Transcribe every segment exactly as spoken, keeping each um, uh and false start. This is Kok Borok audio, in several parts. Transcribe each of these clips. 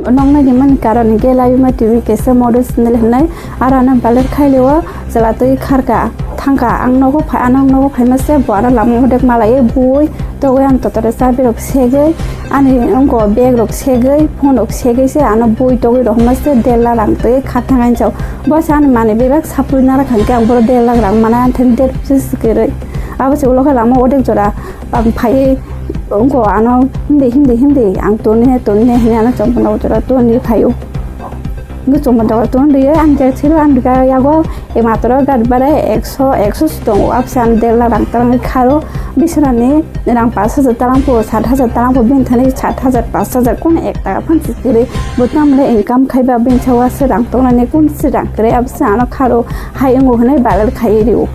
Noknai rimani karon hwnkhe Laibima T V kaisa model channel hwnwi, aro ano viral khailio, chwla twi kharka thangka. Ang nogo phai, ano nogo phaima se bo ano lama odek malaiwi bui togwi ang totore chabi rok segwi, ani wngko bag rok segwi, phone rok segwi se ano bui togwi rohorma se der lakh rang twi kha thang ani chao. Bo se ani manwi bebak sapui nara kha hwnkhe ang boro der lakh rang mana ani thani der pisa se kwrwi. Abo se ulo khe lama odek jora. Ang phaiwi wngkha ano hindi, hindi, hindi, ang toni he, toni he hinwi ano chompon dok jora toni phaio. Wngkha chompon dok toni rwi ang je thiro ang rwkha yago e matro gari bhara ekso, ekso si tongo, abse ang der lakh rang tarang kharo bisrani rang pash hajar tarang po, sat hajar tarang po, bini thani sat hajar, pash hajar kono ek taka phan si kwrwi. Bo tamle income khaiba bini sawa se rang tongnani kun si rang kwrwi abse ano kharo hai wngo hinwi viral khaiwi rio.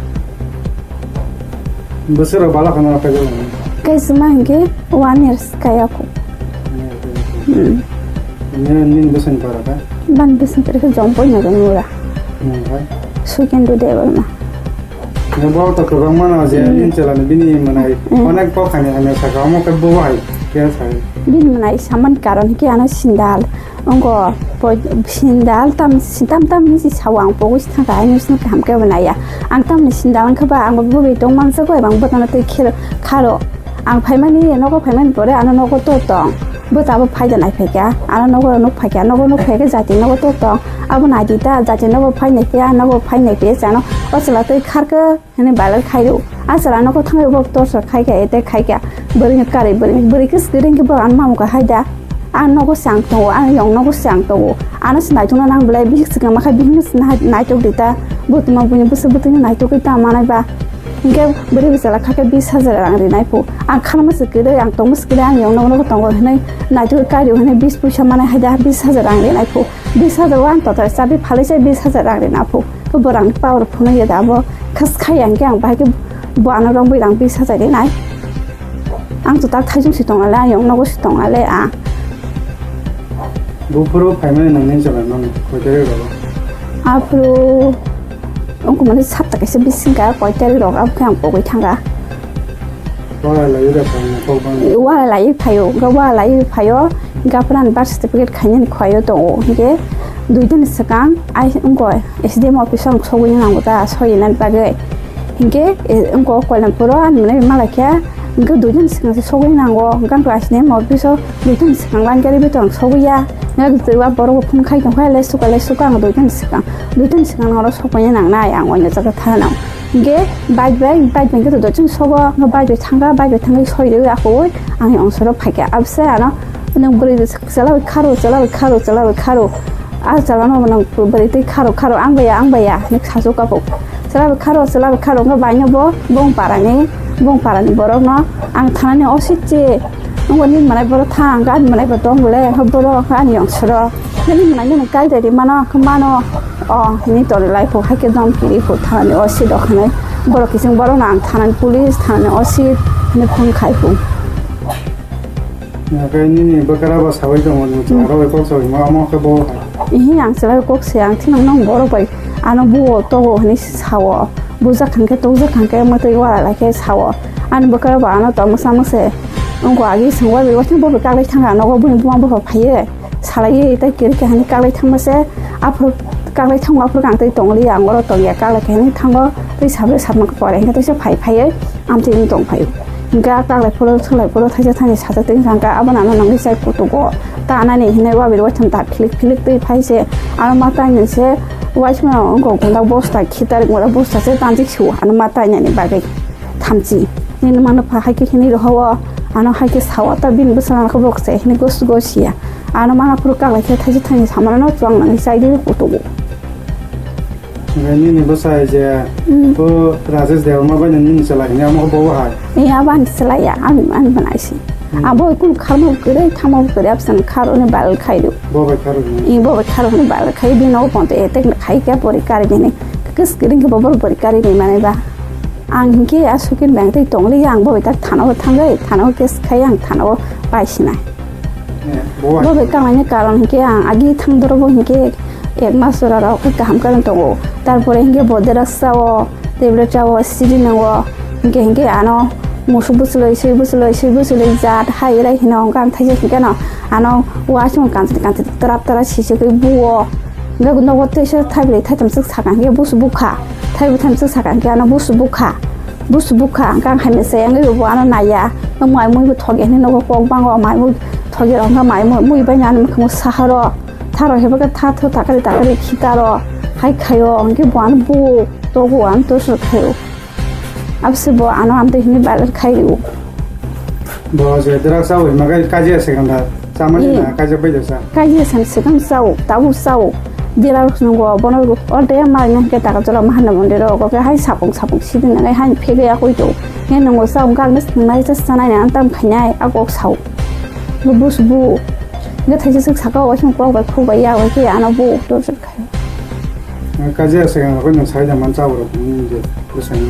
Bwswk rok bala khana rok kaijaknai? Kaisa ma hinkhe one years kaya kho. Hmm. Nini, nini bwswkni para kha? Bani bwswkni para khe Jompoi Nagar mura. Hmm, hai. Sukendu Debbarma. Nini bo to kwbangma no je Hmm. nini chwla ni bini mwnai Hmm. onek kok hani hani sakha omo khe bo hai khe sai. Bini mwnai samani karon khe ano sindal. Wngkha, poi-, sindal tam, tam, tam hinwi si sao ang pogwi si thangkha, haino sini kaham khe bo naiya. Ang tamni sindal wngkha ba, ang bo bwbwi tong mansa koi, ang bwtano twi khero, kharo. Ang phaimani, nogo phaimani pore, ano nogo to tong. Bwta bo phaida nai phaikha, ano nogo nuk phaikha, nogo nuk phaikha, jati nogo to tong. Abo naidi ta, jati nogo phai nai phiya, nogo phai nai phiya, chano, o chwla twi kharkha. Hwnwi viral khairw. A chwla nokho thangwi bo torchor khaikha, attack khaikha. Bwrwino karwi bwrwi, bwrwi khe swkang khe bo ano mamukha hai da. Ang nogo se ang tongo, ang yong nogo se ang tongo. Ano se naitukna nang belai bihik swkang ma kha bihikno se nai-, naituk di ta. Bo tuma buini bwswk bwtwino naitugwi ta manai ba. Hinkhe bwrwi bwsala kha khe bis hajar rang rinai phu. Ang khanma se kwrwi, ang tongma se kwrwi, ang yong nogo nogo tongo hwnwi naitukwi karwi hwnwi bis puisa manai hai da bis hajar rang rinai phu. Bis hajar o ang total chabi phalwi se bis hajar rang rina phu. Khe bo rang power phunukya da abo khas khai ang khe ang bahai khe bo ano rong bai rang bis hajar rinai. Ang to tak thaijung si tong ale, ang yong nogo si tong ale a. Buphuru phaimani nangni chwla nang koi tarik rogo? Aphuru wngkha mani sapta kaisa bising ka koi tarik rogo abo khe ang pogwi thanga. Wala lai ura phaina kok bang. Wala lai phaio, ga wala lai phaio, ga pran birth certificate khainani khaio tongo. Hinkhe dui din swkang ai wngkha S D M office o ang sogwi nango ta, soi nani bagwi. Hinkhe, e, wngkha Koilampuro ani mwnai malai khe, hinkhe dui din swkang se sogwi nango, hinkhe ang S D M office o dui din swkang line gari bai to ang sogwi ya. Hinkhe wa borok bo phone khai tong kha, le suka, le suka ang dui din swkang, dui din swkang oro sogwi nangnai ang oino jaga thana nang. Hinkhe bike bai, bike bai khe to dochung sobo, hinkhe bike bai thangkha, bike bai thangwi soi rwi akhoi ang yong soro phaikha. Abse ano nwng bwrwi chwla bai kharo, chwla bai kharo, chwla bai kharo. A chwla no nwng bwrwi twi kharo, kharo ang bai ya, ang bai ya hinwi sasu kapo. Chwla bai kharo, chwla bai kharo wngkha bai no bo bong parani, bong parani borok no ang thanani osit che. Wngkha nini mwnai borok thang, ani mwnai bo tong bole, borok ani yong soro. Nini mwnai nini kai dai ri mano, khe mano. O, hini tor lai pho, hai khe dom kiri pho, thanani osit rok hinwi. Borok kiching borok no ang thanani police, thanani osit hinwi phone khai pho. Hingkhe nini bwkra bo saui tongo, nini Hmm. chwla bai kok saui ma, omo khe bo hai. Ihi ang chwla bai kok se, ang thino nang borok bai ano buo togo hinwi sao. Bujak khan khe, tokjak khan khe, mwtwi wara lai khe sao. Ani bwkra bo ano tongmwsa mwse. Wngkha agi sengwai bai, waithang bo bai kaklai thangkha, nogo bini buma bupha phaiwi. Salaiwi tei kwrwi khe hani kaklai thangma se, aphuru kaklai thangma aphuru ang tei tongli ya, ang oro tongya, kaklai khe hani thango tei sabre sapma khe pore hinkhe teisa phai phaiwi amtwi wng tong phaio. Hinkhe a kaklai phuru swlai phuru thaisa thani sacha twi wngkha, hinkhe abono ano nangwi chai kutugo ta nani hinwi wabir waitham ta philik philik twi phai se, ano ma tainani se waismano wngkha gundak bosta khitar gundak bosta se tanjik sio ano ma tainani bagwi. Thamchi. Nini mano pha hai khe hinwi rohao, ano hai khe sao ta bini bwsano khe bok se hinwi gos gos ya. Ano mana phuru kaklai khe thaisa thaini samano no chuang nangwi chai di kutugo. Hingkhe nini bwsai je Hmm. bo Rajesh Debbarma bai nini chwla hinwi amo khe bo hai. Ni abo ani chwla ya, ani, ani bwnaisi. Hmm. Abo kunu kharma kwrwi, thangma kwrwi, absani kharo ni bal khai do. Bo bai kharo ni. I bo bai kharo ni bal khai bini no ponte etek khai khe pori kari ni. Kis kiring khe bo bor pori kari ni mane ba. Ang hinkhe a sukin bang tei tongli ang bo bai tak thana o thangwi, thana o case khai ang thana o paisinai. Eh, bo bai. Bo bai kamaini karon hinkhe ang agi thang doro bo hinkhe ek mas jora rok khe kaham karon tongo. Tarpore hinkhe bo dera sao, tablet sao, siri nango. Hinkhe hinkhe ano Musuk bwchwlwi, swi bwchwlwi, swi bwchwlwi jat hai rai hino hwnkhe ang thaisa hwnkhe no ano uaisukmung kanchwlwi kanchwlwi twrap twrap sisugwi buo. Hwnkhe nogo teisa thaibrwi thaitham swk sakha hwnkhe busu bukha. Thaibrwi thaitham swk sakha hwnkhe ano busu bukha. Busu bukha hwnkhe ang hai mese wngwi bo ano naiya. Mai mui bo thokya hinwi nogo kok bango mai mui thokya rok hwnkhe mai mui, mui bai ano mwkhango saharo. Tharo hebo khe tha tho takari takari khitaro. Hai khaio hwnkhe bo ano bu togo ano tosor khaio. Abse bo ano amtwi hwnwi viral khai rw. Bo je drug sa wi magai kaji ase ganda. Sama ni na kaji bai sa. Kaji ase se kam sao, tabu sao. Dira rok nungo bono orte ma nang ke taka jola mahana mondiro ko ke hai sapung sapung sidin nai hai phege ya koi to. Nge nungo sao gag nes nai sa sanai na tam khainai a kok sao. Bo bus bu. Nge thaisa sik saka o sing kok bai khu bai ya bai ke ano bu to. Kajiya se ang koi nang sai da man cha ro ni je bwsai.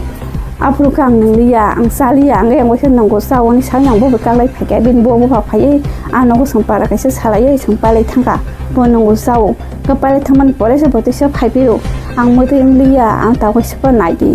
Aphuru khe ang nung liya, ang cha liya, ang yang waisa nungo cha oni sai ang bo bwkak lai phaikha, bini bo bupha phaiwi ang nogo song para kaisa salaiwi song palai thangkha, bo nungo cha o. Khe palai thangmani pore se bo tisa phai phiro, ang mwtwi wng liya, ang ta waisa pa nai di.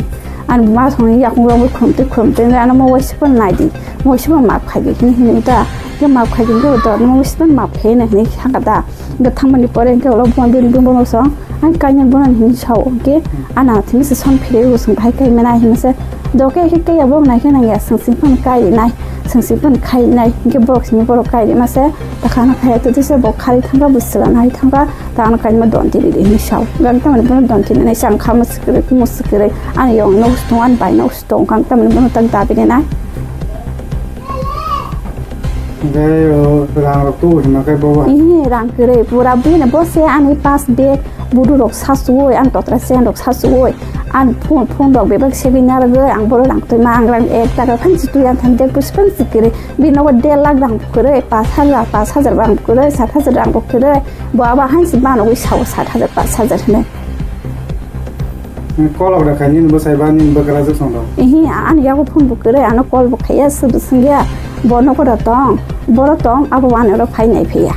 Ani buma songni yakung rok khum twi khum twi ano mo waisa pa nai di, mo waisa pa map khai di hini hini ta, khe map khai di khe to mo waisa pa map khai na hini thangkha da. Hwnkhe thangmani pore hwnkhe ulo buma bini bumbo no song, ang kainwi bono hinwi sao, hwnkhe ana thini se son phirwi bo song bahai kai mena hinwi se, doke khe kaya bo nai khe nangya, song sing phano kai nai, song sing phano khai nai, hwnkhe borok simi borok kai rima se, ta khana khai to tisa bo khari thangkha bo sila nai thangkha, ta ano kainma don tiri di hinwi sao, gari tamani bono don tiri nai, sang kha mwswk kwrwi, mwswk kwrwi, ani yong nok song, ani bai nok song, kang tamani bono tak dabi nai. Hwnkhe o rang rok tubu hima khe bo. Ihi rang kwrwi pura bini bo se ani pass bag budu rok sasuwi ani totra chen rok sasuwi ani phone phone rok bebak segwi narwgwi ang bohrok rang twi ma ang rang ek taka phan si twi ang thang bag busi phan si kwrwi bini nogo der lakh rang bo kwrwi pash hajar pash hajar rang bo kwrwi sat hajar rang bo kwrwi bo abo hain si banogwi sao sat hajar pash hajar hinwi. Kolok rwkha nini bwsai ba nini bwkrajwk song rok. Ihi, ani yago phone bo kwrwi, ano call bo khaiya, swk bo swngya. Bo nogo da tong, boro tong, abo wani oro phai nai phiya.